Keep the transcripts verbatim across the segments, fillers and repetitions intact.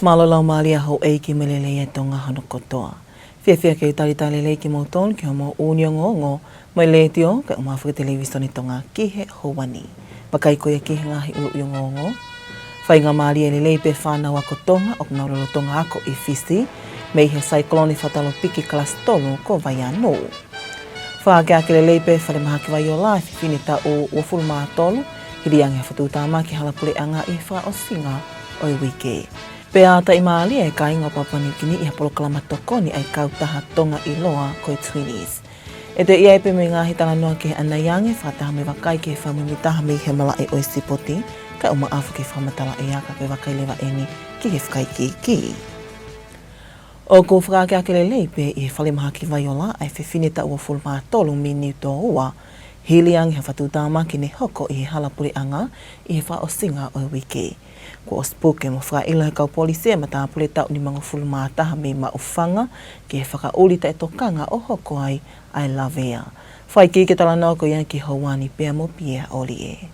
Mālō e laumālie ʻa houʻeiki mo e lelei ʻa Tonga hono kotoa. Fiefia ke u talitali lelei kimoutolu ki hoʻomou ʻū ongoongo mei he Letiō kae ʻumaʻā foki e Televisone Tonga ki he houa ni. Vakai ko ia ki he ngaahi ʻuluʻi ongoongo. Faingamālie lelei pē fānau ako Tonga ʻoku nau lolotonga ako ʻi Fisi mei he saikolone fakatolopiki kalasi tolu ko Vaianu. Fakaakeake lelei pē Falemahaki Vaiola e fefine taʻu uofulu mā tolu, hili ange ha fakatuʻutāmaki hala puleʻanga ʻi he fakaʻosinga ʻo e uike. Pea ʻātaʻimālie e kāinga ʻo Papua Niu Kini ʻi ha polokalama tokoni ʻa e kautaha Tonga ʻiloa ko e Twinnies. ʻE toe ʻi ai pē mo e ngaahi talanoa kehe ʻanai ange, fakataha mo e vakai ki he fakamuimui taha mei he malaʻe ʻo e sipoti, kae ʻumaʻā foki e fakamatala ʻe aka pea vakai leva eni ki he fakaikiiki. ʻOku fakaakeake lelei pē ʻi he Falemahaki Vaiola ʻa e fefine taʻu uofulu mā tolu mei Niutōua, hili ange ha fakatuʻutāmaki ne hoko ʻi he hala puleʻanga ʻi he fakaʻosinga ʻo e uike. Kuo ʻosi puke mo fakaʻilo ʻe he kau polisi e matāpule taʻu nimangofulu mā taha mei Maʻufanga ki he fakaʻuli taʻetokanga ʻo hoko ai ʻa e lavea. Fakaikiiki e talanoa ko ia ki he houa ni pea mo Pia ʻOlie.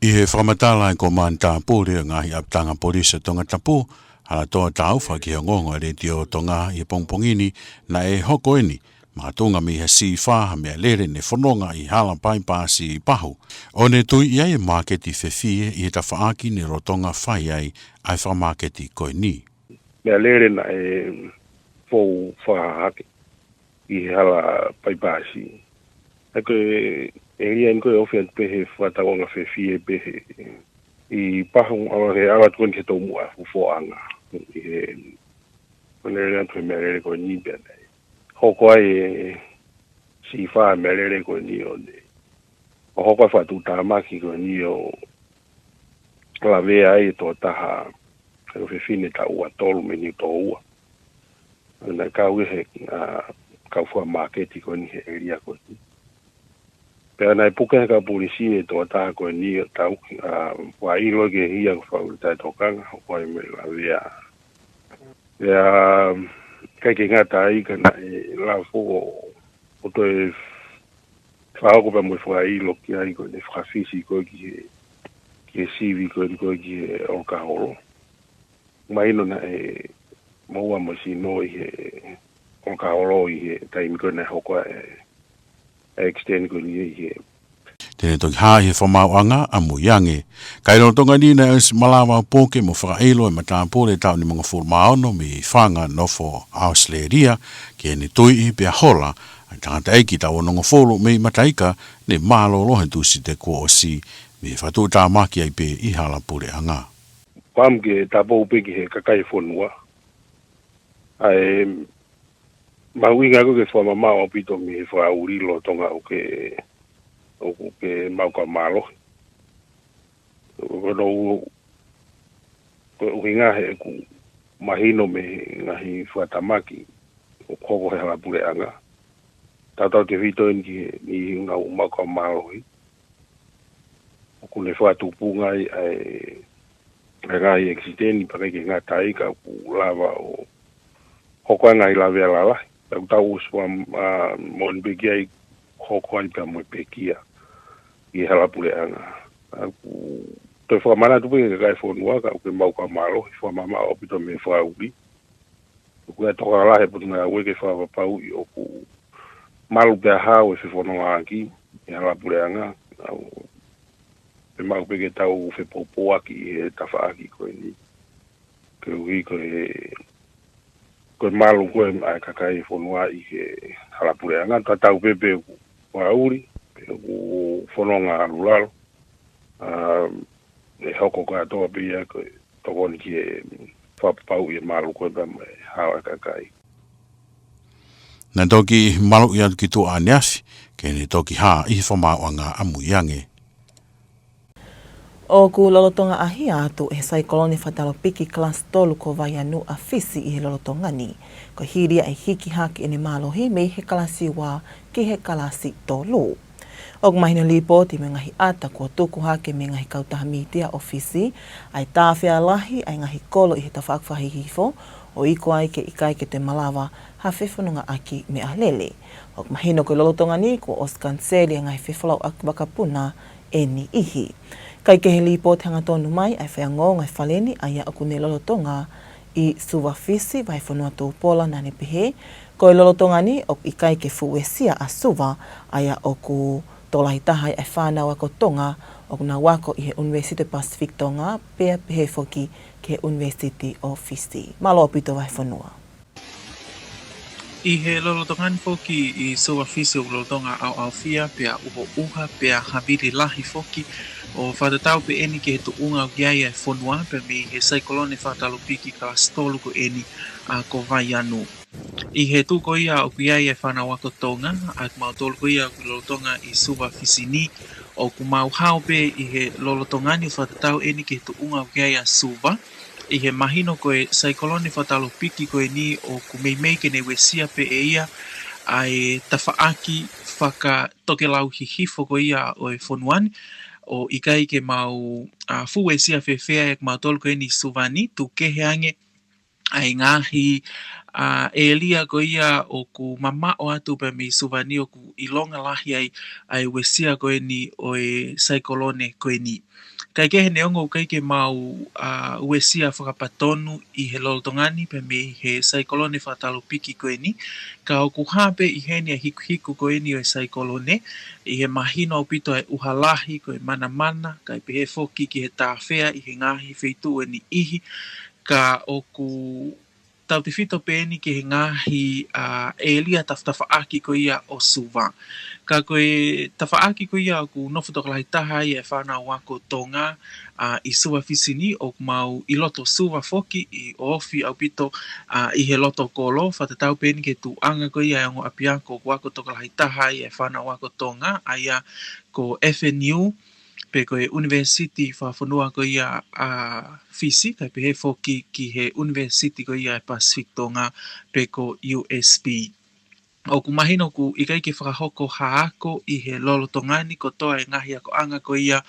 ʻI he fakamatala ʻa e Kōmani Tāpule ʻo e Ngaahi ʻApitanga Polisi ʻo Tongatapu, Halatoa Taufa, ki he ongoongo ʻa e Letiō Tonga ʻi he pongipongi ni, naʻe hoko eni makatuʻunga mei ha sīfā ha meʻalele ne fononga ʻi he hala paipasi ʻi Pahu, ʻo ne tui ʻi ai e māketi fefie ʻi he tafaʻaki ne lolotonga fai ai ʻa e fakamāketi ko eni. Meʻalele naʻe fou fakahahake ʻi he hala paipasi. ʻA ia ko e ʻēlia eni ko ē ʻoku ofi atu pē he fakatauʻanga fefie pē he ʻi Pahu, ʻalu he ʻalu atu ko eni ki he toumuʻa Fufuaʻanga. ʻI he, ko ʻene lele atu he meʻalele ko eni pea naʻe hoko ai e sīfā meʻalele ko eni ʻo ne, ʻo hoko ai e fakatuʻutāmaki ko eni ʻo lavea ai e tokotaha, ʻa e fefine taʻu ua tolu mei Niutōua. Naʻe kau ia he, ʻa, kau fakamāketi ko eni he ʻēlia ko eni. Pea naʻe puke ʻe he kau polisi e tokotaha ko eni ʻo tau, ʻa, fakaʻilo ki he hia ko e fakaʻuli taʻetokanga, hoko ai mo e lavea. Pea, ʻikai ke ngata ai ka naʻe lava foki ʻo, ʻo toe fakahoko pea mo e fakaʻilo ki ai ko ʻene fakafisi ko ē ki he, ki he sivi ko eni ko ē ki he ʻolokaholo. Mahino naʻe moʻua mo sino ʻi he ʻolokaholo ʻi he taimi ko ē naʻe hoko ai e accident ko eni ʻi he. Te ne toki hā ʻi he fakamaauʻanga ʻamui ange. Ka ʻi he lolotonga ni naʻe ʻosi malava ʻo puke mo fakaʻilo e matāpule taʻu nimangofulu mā ono mei Fanga, nofo ʻAositelēlia, ki heʻene tuiʻi pea hola ʻa e tangataʻeiki taʻu onongofulu mei Mataika ne mālōlō he Tūsite kuo ʻosi, mei he fakatuʻutāmaki ai pē ʻi hala puleʻanga. Pam ke tāpou pē ki he kakai e fonua. ʻA e mahuʻinga ko ē ke fakamamaʻo ʻaupito mei he fakaʻuli lolotonga ʻoku ke, ʻoku ke maʻu kau mālohi. Ko hono ʻu-, ko e ʻuhinga he ʻoku mahino mei he ngaahi fakatamaki ʻoku hoko he hala puleʻanga. Tautautefito eni ki he niʻihi ʻoku nau maʻu kau mālohi. ʻOku ne fakatupunga ai ʻa e, ʻa e ngaahi accident pea ʻikai ke ngata ai ka ʻoku lava ʻo hoko ai e ngaahi lavea lalahi. Pea ʻoku tau ʻosi faka-, ʻa, moʻoni pē ki ai hoko ai pea mo e pekia ʻi he hala puleʻanga. ʻOku toe fakamanatu pē ki he kakai e fonua ka ʻoku ke maʻu kau mālohi, fakamamaʻo ʻaupito mei he fakaʻuli. ʻOku ʻi ai e tokanga lahi e Potungāue ke fakapapauʻi ʻoku malu pea hao e fefonongaʻaki ʻi he hala puleʻanga, ʻa, ʻe maʻu pē ke tau fepoupouaki ʻi he tafaʻaki ko eni. Koeʻuhi ko e, ko e malu ko ē ʻa e kakai e fonua ʻi he hala puleʻanga, tatau pē pe ʻoku fakaʻuli, pe ʻoku fononga ʻalulalo. ʻA, ʻe hoko kātoa pē ia ko e tokoni ki he fakapapauʻi e malu ko ē pea mo e hao ʻa e kakai. Naʻe toki maluʻi atu ki tuʻa ʻaneafi, ke ne toki hā ʻi he fakamaauʻanga ʻamui ange. ʻOku lolotonga ʻahia atu ʻe he saikolone fakatolopiki kalasi tolu ko Vaianu ʻa Fisi ʻi he lolotonga ni, ko e hili ia e hiki hake ʻene mālohi mei he kalasi ua ki he kalasi tolu. ʻOku mahino ʻi he līpooti mo e ngaahi ʻata kuo tuku hake mei he ngaahi kautaha mītia ʻo Fisi, ʻa e tāfea lahi ʻa e ngaahi kolo ʻi he tafaʻaki fakahihifo, ʻo iku ai ke ʻikai ke toe malava ha fefonongaʻaki meʻalele. ʻOku mahino ko e lolotonga ni kuo ʻosi kaniseli e ngaahi fefolauʻaki vakapuna ʻe niʻihi. Kae kehe, līpooti hangatonu mai ʻa e faiako ʻo e fale ni, ʻa ia ʻoku ne lolotonga ʻi Suva, Fisi, vahefonua Tupola, naʻa ne pehē, ko e lolotonga ni ʻoku ʻikai ke fuʻu uesia ʻa Suva, ʻa ia ʻoku tokolahi taha ai ʻa e fānau ako Tonga ʻoku nau ako ʻi he ʻUnivēsiti Pacific Tonga, pea pehē foki ki he ʻUnivēsiti ʻo Fisi. Mālō ʻaupito vahefonua. ʻI he lolotonga ni foki ʻi Suva, Fisi, ʻoku lolotonga ʻaoʻaofia, pea ʻuhoʻuha, pea havili lahi foki, ʻo fakatatau pē eni ki he tuʻunga ʻoku ʻi ai ʻa e fonua, pea mei he saikolone fakatalopiki kalasi tolu ko eni, ʻa, ko Vaianu. ʻI he tuʻu ko ia ʻoku ʻi ai ʻa e fānau ako Tonga, ʻa kimautolu ko ia ʻoku lolotonga ʻi Suva, Fisi ni, ʻoku mau hao pē ʻi he lolotonga ni ʻo fakatatau eni ki he tuʻunga ʻoku ʻi ai ʻa Suva, ʻi he mahino ko e saikolone fakatalopiki ko eni ʻoku meimei ke ne uesia pē ʻe ia ʻa e tafaʻaki fakatokelau hihifo ko ia ʻo e fonua ni, ʻo ʻikai ke mau, ʻa, fuʻu uesia fēfē ʻa kimautolu ko eni ʻi Suva ni, tuku kehe ange ʻa e ngaahi, ʻa, ʻēlia ko ia ʻoku mamaʻo atu pē mei Suva ni ʻoku ʻilonga lahi ai ʻa e uesia ko eni ʻo e saikolone ko eni. Kae kehe neongo ʻoku ʻikai ke mau, ʻa, uesia fakapatonu ʻi he lolotonga ni pē mei he saikolone fakatalopiki ko eni, ka ʻoku hā pē ʻi heni ʻa e hikuhiku ko eni ʻo e saikolone, ʻi he mahino ʻaupito ʻa e ʻuha lahi ko e manamana, kae pehē foki ki he tāfea ʻi he ngaahi feituʻu ʻe niʻihi, ka ʻoku tautefito pē eni ki he ngaahi, ʻa, ʻēlia tafatafaʻaki ko ia ʻo Suva. Ka ko e tafaʻaki ko ia ʻoku nofo tokolahi taha ai ʻa e fānau ako Tonga, ʻa, ʻi Suva, Fisi ni, ʻoku mau ʻi loto Suva foki, ʻi ofi ʻaupito, ʻa, ʻi he loto kolo, fakatatau pē eni ki he tuʻunga ko ia ʻa e ongo ʻapiako ʻoku ako tokolahi taha ai ʻa e fānau ako Tonga, ʻa ia ko F N U, pe ko e ʻUnivēsiti fakafonua ko ia ʻa Fisi, kae pehē foki ki he ʻUnivēsiti ko ia ʻa e Pacific Tonga, pe ko U S P. ʻOku mahino ʻoku ʻikai ke fakahoko ha ako ʻi he lolotonga ni kotoa e ngaahi akoʻanga ko ia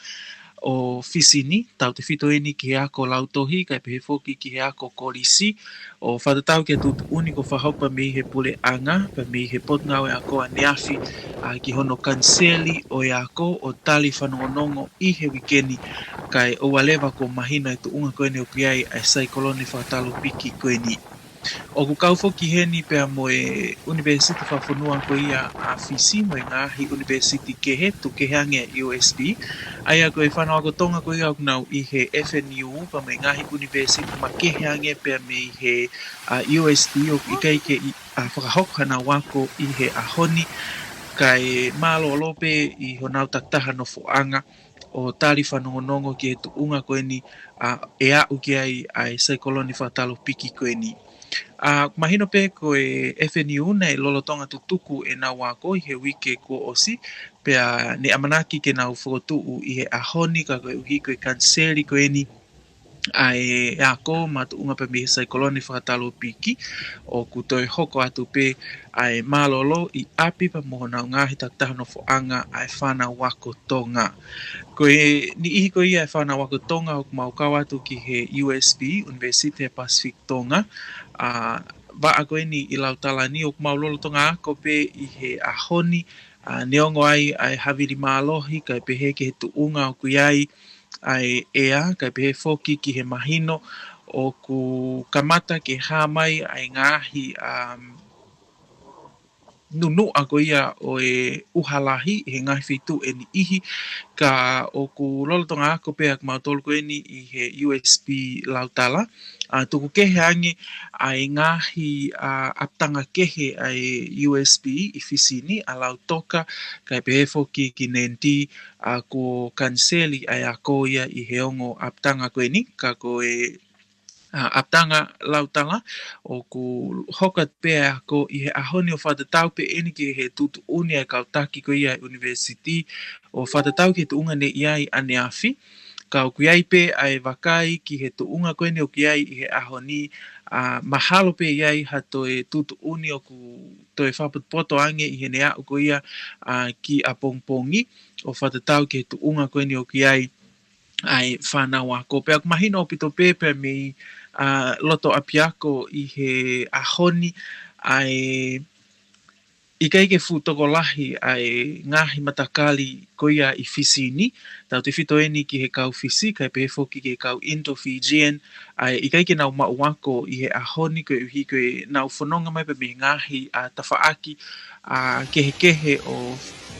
ʻo Fisi ni, tautefito eni ki he ako lautohi, kae pehē foki ki he ako kolisi, ʻo fakatatau ki he tuʻutuʻuni kuo fakahoko pē mei he puleʻanga, pē mei he Potungāue Ako ʻAneafi, ʻa, ki hono kaniseli ʻo e ako ʻo tali fanongonongo ʻi he uike ni, kae ʻoua leva kuo mahino e tuʻunga ko eni ʻoku ʻi ai ʻa e saikolone fakatalopiki ko eni. ʻOku kau foki heni pea mo e ʻUnivēsiti fakafonua ko ia ʻa Fisi mo e ngaahi ʻunivēsiti kehe, tuku kehe ange ʻa e U S P, ʻa ia ko e fānau ako Tonga ko ia ʻoku nau ʻi he F N U, pea mo e ngaahi ʻunivēsiti makehe ange pea mei he, ʻa, U S P ʻoku ʻikai ke ʻi, ʻa, fakahoko hanau ako ʻi he ʻaho ni, kae mālōlō pē ʻi honau takitaha nofoʻanga ʻo tali fanongonongo ki he tuʻunga ko eni, ʻa, ʻe aʻu ki ai ʻa e saikolone fakatalopiki ko eni. ʻA, mahino pē ko e F N U naʻe lolotonga tutuku ʻenau ako ʻi he uike kuo ʻosi, pea ne ʻamanaki ke nau fokotuʻu ʻi he ʻaho ni, ka koeʻuhi ko e kaniseli ko eni ʻa e ako makatuʻunga pē mei he saikolone fakatalopiki, ʻoku toe hoko atu pē ʻa e mālōlō ʻi ʻapi pea mo honau ngaahi takitaha nofoʻanga ʻa e fānau ako Tonga. Ko e niʻihi ko ia e fānau ako Tonga ʻoku mau kau atu ki he U S P, ʻUnivēsiti Pacific Tonga, ʻa, vaʻa ko eni ʻi Lautala ni ʻoku mau lolotonga ako pē ʻi he ʻaho ni, ʻa, neongo ai ʻa e havili mālohi kae pehē ki he tuʻunga ʻoku ʻi ai ʻa e ʻea, kae pehē foki ki he mahino ʻoku kamata ke hā mai ʻa e ngaahi, um, nunuʻa ko ia ʻo e ʻuha lahi ʻi he ngaahi feituʻu ʻe niʻihi, ka ʻoku lolotonga ako pē ʻa kimautolu ko eni ʻi he U S P Lautala, ʻa, tuku kehe ange ʻa e ngaahi, ʻa, ʻapitanga kehe ʻa e U S P ʻi Fisi ni, ʻa Lautoka, kae pehē foki ki Nadi, ʻa, kuo kaniseli ʻa e ako ia ʻi he ongo ʻapitanga ko eni, ka ko e, ʻa, ʻapitanga Lautala, ʻoku hoko atu pē ʻa e ako ʻi he ʻaho ni ʻo fakatatau pē eni ki he tuʻutuʻuni ʻa e kau taki ko ia ʻa e ʻunivēsiti, ʻo fakatatau ki he tuʻunga naʻe ʻi ai ʻaneafi, ka ʻoku ʻi ai pē ʻa e vakai ki he tuʻunga ko eni ʻoku ʻi ai ʻi he ʻaho ni, ʻa, mahalo pē ʻe ʻi ai ha toe tuʻutuʻuni ʻoku toe fakapotopoto ange ʻi heʻene aʻu ko ia, ʻa, ki ʻapongipongi, ʻo fakatatau ki he tuʻunga ko eni ʻoku ʻi ai ʻa e fānau ako. Pea ʻoku mahino ʻaupito pē pē mei, ʻa, loto ʻapiako ʻi he ʻaho ni ʻa e ʻikai ke fuʻu tokolahi ʻa e ngaahi matakali ko ia ʻi Fisi ni, tautefito eni ki he kau Fisi, kae pehē foki ki he kau Indo-Fijian, ʻa e ʻikai ke nau maʻu ako ʻi he ʻaho ni koeʻuhi ko ʻenau fononga mai pē mei he ngaahi, ʻa, tafaʻaki, ʻa, kehekehe ʻo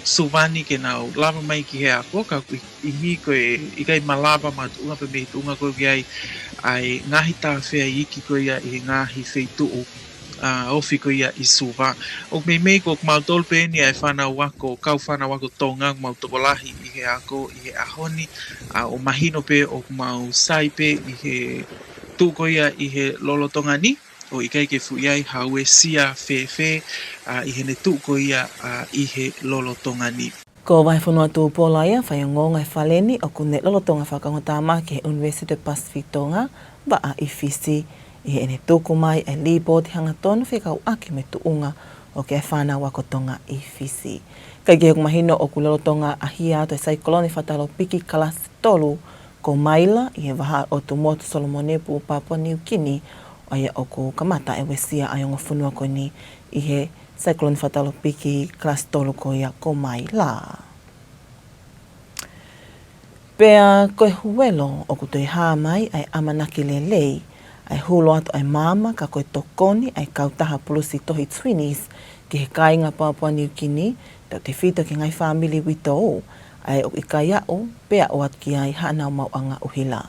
Suva ni ke nau lava mai ki he ako, ka koeʻuhi ko e ʻikai malava makatuʻunga pē mei he tuʻunga ko ē ʻoku ʻi ai ʻa e ngaahi tāfea iiki ko ia ʻi he ngaahi feituʻu, ʻa, ofi ko ia ʻi Suva. ʻOku meimei ko kimautolu pē eni ʻa e fānau ako, kau fānau ako Tonga, ʻoku mau tokolahi ʻi he ako ʻi he ʻaho ni, ʻa, ʻo mahino pē ʻoku mau sai pē ʻi he tuʻu ko ia ʻi he lolotonga ni, ʻo ʻikai ke fuʻu ʻi ai ha uesia fēfē, ʻa, ʻi heʻene tuʻu ko ia, ʻa, ʻi he lolotonga ni. Ko Vahefonua Tupola ia, faiongoongo ʻa e fale ni ʻoku ne lolotonga fakaongotāmaki he University of Pacific Tonga, Vaʻa ʻi Fisi, ʻi heʻene tuku mai ʻa e lipooti hangatonu fekauʻaki mo e tuʻunga ʻo e fānau ako Tonga ʻi Fisi. Kae kehe ʻoku mahino ʻoku lolotonga ʻahia atu e saikolone fakatalopiki kalasi tolu ko Maila ʻi he vahaʻa ʻo Tumotu, Solomone pea mo Papua Niu Kini, ʻa ia ʻoku kamata e uesia ʻa e ongo fonua ko eni ʻi he saikolone fakatalopiki kalasi tolu ko ia ko Maila. Pea ko e huelo ʻoku toe hā mai ʻa e ʻamanaki lelei ʻa e hulu atu ʻa e maama ka ko e tokoni ʻa e kautaha pulusi tohi Twinnies ki he kāinga Papua Niu Kini, tautefito ki he ngaahi fāmili uitou, ʻa ia ʻoku ʻikai aʻu pea ʻoatu ki ai haʻanau maʻuʻanga ʻuhila.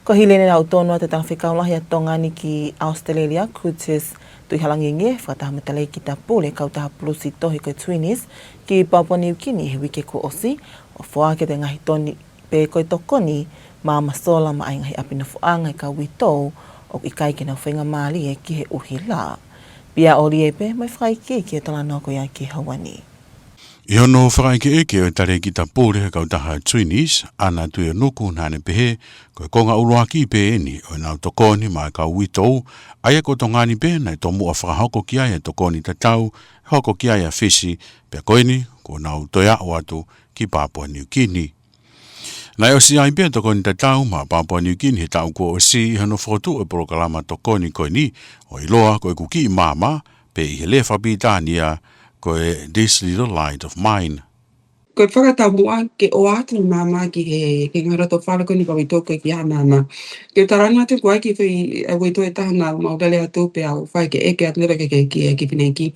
Ko e hili eni e lau tonu atu ʻa e talafekau lahi ʻa Tonga ni ki ʻAositelēlia, Curtis Tuʻihalangingie, fakataha mo e talēkita pule kautaha pulusi tohi ko e Twinnies ki Papua Niu Kini he uike kuo ʻosi, ʻo foaki atu e ngaahi tokoni pe ko e tokoni maama sola maʻa e ngaahi ʻapi nofoʻanga ʻa e kau uitou ʻoku ʻikai ke nau faingamālie ki he ʻuhila. Pea ʻoku ʻi ai pē mo e fakaikiiki ʻo e talanoa ko ia ki he houa ni. ʻI hono fakaʻekeʻeke ʻo e talēkita pule he kautaha Twinnies, ʻAna Tuʻionuku, naʻa ne pehē, ko e konga ʻuluaki pē eni ʻo ʻenau tokoni maʻa e kau uitou, ʻa ia ko Tonga ni pē naʻe tomuʻa fakahoko ki ai e tokoni tatau, hoko ki ai ʻa Fisi, pea ko eni kuo nau toe aʻu atu ki Papua Niu Kini. Naʻe ʻosi ʻi ai pē tokoni tatau maʻa Papua Niu Kini he taʻu kuo ʻosi ʻi hono fokotuʻu e polokalama tokoni ko eni, ʻo ʻiloa ko ʻeku kiʻi maama, pe ʻi he lea fakapilitānia ko e This Little Light of Mine. Ko e fakataumuʻa ke ʻoatu e maama ki he, ki he ngaahi loto fale ko eni ʻa e kau uitou ko ē ki he maama. Ke u talaange atu ko e kiʻi fai, ʻa e uitou ʻe taha naʻa mau lele atu pea u fai ke ʻeke atu leva ki he, ki he, ki he fineʻeiki.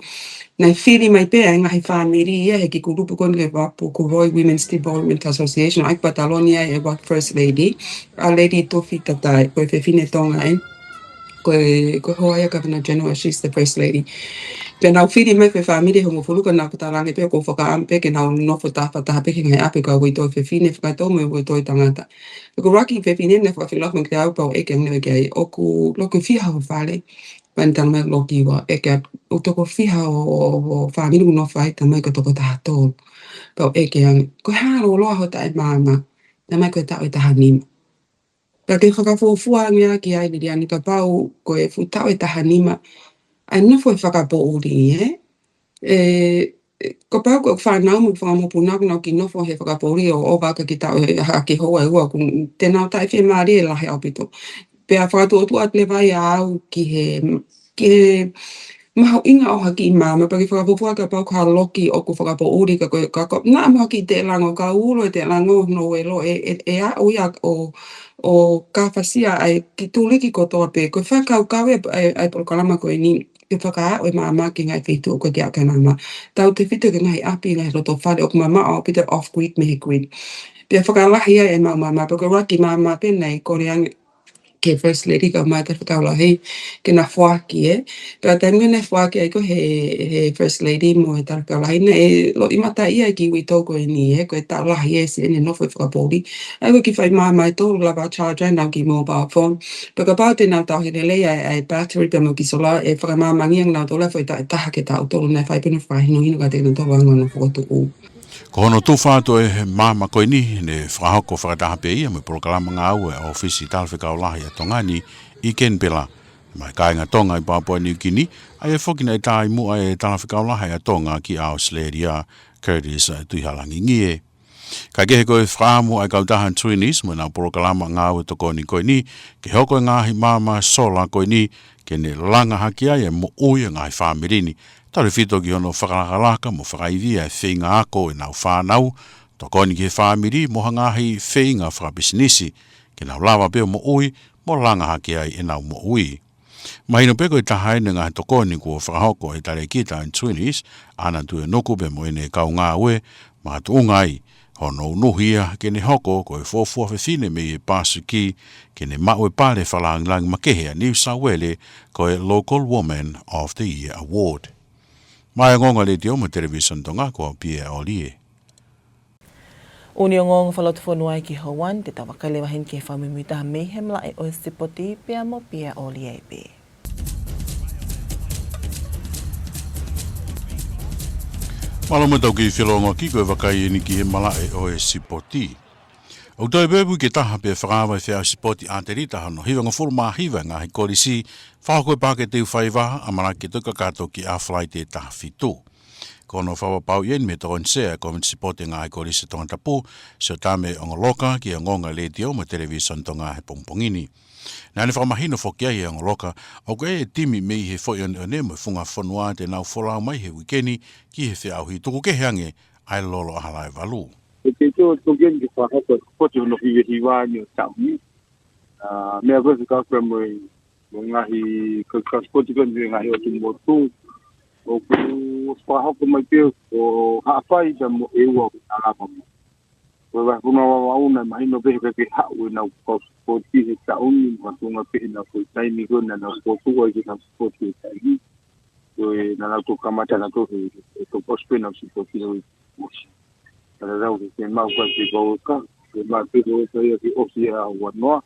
Naʻe fili mai pē ʻa e ngaahi fāmili ia he kiʻi kulupu ko eni ʻoku ui ko e Roy Women's Development Association, ʻa ia ko e pataloni ia ʻe he First Lady, ʻa Lady Tofi Tatai, ko e fefine Tonga ē. Ko e, ko e hoa ia ʻo e Governor General, she's the First Lady. Pea naʻa nau fili mai pē fāmili ʻe hongofulu, ka naʻa ku talaange pē ʻoku ou fakaʻamu pē ke nau nofo tafataha pē ki he ngaahi ʻapi ʻo e kau uitou fefine, fakatau mo e uitou tangata. Ko e ʻuluaki fefine naʻe fakafeʻiloaki mai kiate au pea u ʻeke ange leva ki ai, ʻoku loki fiha ho fale? Pea ne talamai loki ua. ʻEke atu, ʻoku toko fiha ho, ho, ho fāmili ʻoku nofo ai? Talamai ko e toko taha tolu. Pea u ʻeke ange, ko e hā e lōloa hoʻo taʻemaama? Talamai ko e taʻu ʻe taha nima. Pea ke fakafuofua ange ā ki ai, Liliani, kapau ko e fuʻu taʻu ʻe taha nima ʻa e nofo he fakapoʻuli, ē? Ē, ē, kapau ko e fānau mo e fanga mokopuna ʻoku nau kiʻi nofo he fakapoʻuli ʻo, ʻo ʻova ki he taʻu ʻe, ʻa, ki he houa ʻe ua, ʻoku te nau taʻefiemālie lahi ʻaupito. Pea fakatuʻutuʻu atu leva ia ʻa au ki he, ki he mahuʻinga ʻo ha kiʻi maama, pea ke fakafuofua kapau ko ha loki ʻoku fakapoʻuli ka ko e, ka ko, naʻa mo ha kiʻi teʻelango, ka ulo e teʻelango, no elo, ʻe, ʻe, ʻe aʻu ia ʻo, ʻo kafasia ai ki tuliki kotoa pē, ko e fakakaukau ʻa e, ʻa e, ʻa e polokalama ko eni, ke fakaaʻu e maama ki he ngaahi feituʻu ʻoku ʻikai ke ʻi ai ha maama. Tautefito ki he ngaahi ʻapi, ngaahi loto fale, ʻoku mamaʻo ʻaupito off grid mei he grid. Pea fakalahi ai e maʻu maama, pea ko e ʻuluaki maama pē naʻe kole ange ki he First Lady, kau mai talafekau lahi, ke na foaki ē. Pea taimi naʻe foaki ai ko ē he, he First Lady mo e talafekau lahi, naʻe loʻimata ia e kiʻi uitou ko eni ē, ko e taʻu lahi ē siʻene nofo he fakapoʻuli. ʻA ia ko e kiʻi fai maama ʻe tolu lava charge ai ʻenau kiʻi mobile phone. Pea kapau te nau tauhi lelei ʻa e, ʻa e battery pea mo e kiʻi sola, ʻe fakamāmani ange nautolu ʻa e foʻi taʻu ʻe taha ki he taʻu ʻe tolu, naʻe fai pē hono fakahinohino kiate kinautolu ʻa hono fokotuʻu. Ko hono tufa atu e maama ko eni, ne fakahoko fakataha pē ia mo e polokalama ngāue ʻa e ʻŌfisi Talafekau Lahi ʻa Tonga ni ʻi Kenipela, maʻa e kāinga Tonga ʻi Papua Niu Kini, ʻa ia foki naʻe taʻimuʻa e Talafekau Lahi ʻa Tonga ki ʻAositelēlia, Curtis Tuʻihalangingie. Kae kehe ko e fakaʻamu ʻa e kautaha Twinnies mo ʻenau polokalama ngāue tokoni ko eni, ke hoko e ngaahi maama sola ko eni, ke ne langa hake ai e moʻui ʻa e ngaahi fāmili ni, Tautefito ki hono fakalakalaka mo fakaivia e feinga ako ʻenau fānau, tokoni ki he fāmili mo ha ngaahi feinga fakapisinisi, ke nau lava pē ʻo moʻui mo langa hake ai ʻenau moʻui. Mahino pē ko e taha eni e ngaahi tokoni kuo fakahoko ʻe he Talēkita Antoinis ʻAna Tuʻinuku pea mo ʻene kau ngāue, makatuʻunga ai hono unuhi ia ke ne hoko ko e fuofua fefine mei he Pasifiki ke ne maʻu e pale fakalāngilangi makehe ʻa New South Wales, ko e Local Woman of the Year Award. Maʻá e Ongoongo Letiō mo e Televisone Tonga, ko au Pia Olie. ʻOku ne ongoongo fakalotofonua ki he houa ni, te tau vakai leva heni ki he fakamuimuitaha mei he malaʻe ʻo e sipoti pea mo Pia Olie pē. Mālō mo e tau kei felongoaki, ko e vakai eni ki he malaʻe ʻo e sipoti. ʻOku toe pē uike ʻe taha pea fakaava e feʻauhi sipoti ʻatelita hono hivangofulu mā hiva e ngaahi kolisi, fakahoko ʻe he Paʻake Teufaiva, ʻamanaki ke toki kakato ki he ʻaho Falaite taha fitu. Ko hono fakapapauʻi eni mei he Tokoni Sea ʻo e Komiti Sipoti ʻo e ngaahi kolisi ʻi Tongatapu, Siotame ʻOngoloka, ki he Ongoongo Letiō mo e Televisone Tonga he pongipongi ni. Naʻá ne fakamahino foki ai ʻe ʻOngoloka, ʻoku ʻi ai e timi mei he Foʻi ʻOneʻone mo e Funga Fonua te nau folau mai he uike ni ki he feʻauhi, tuku kehe ange ʻa e Lolo ʻAho Laʻe Valu. ʻE te tō toki eni ke fakahoko e sipoti hono hivahiva ni ʻo e taʻu ni. ʻA, meʻa ko ē fekauʻaki mo e, mo e ngaahi, ko e kau sipoti ko eni he ngaahi ʻotu motu. ʻOku fakahoko mai pē ʻo Haʻapai pea mo ʻEua ʻoku na lava mai. Ko e vahefonua Vavaʻu naʻe mahino pē he ʻikai ke haʻu ʻenau kau sipoti he taʻu ni, makatuʻunga pē ʻenau foʻi taimi ko ē naʻa nau fokotuʻu ai ke nau sipoti he taimi ni. Ko e naʻa nau toki kamata nautolu he, he toki ʻosi pē ʻenau sipoti he uike kuo ʻosi. Ka naʻa nau ke, ke maʻu ka ke kau ka, ke maʻu pē kau ka ia ke ʻosi ʻa e ʻaho ua noa,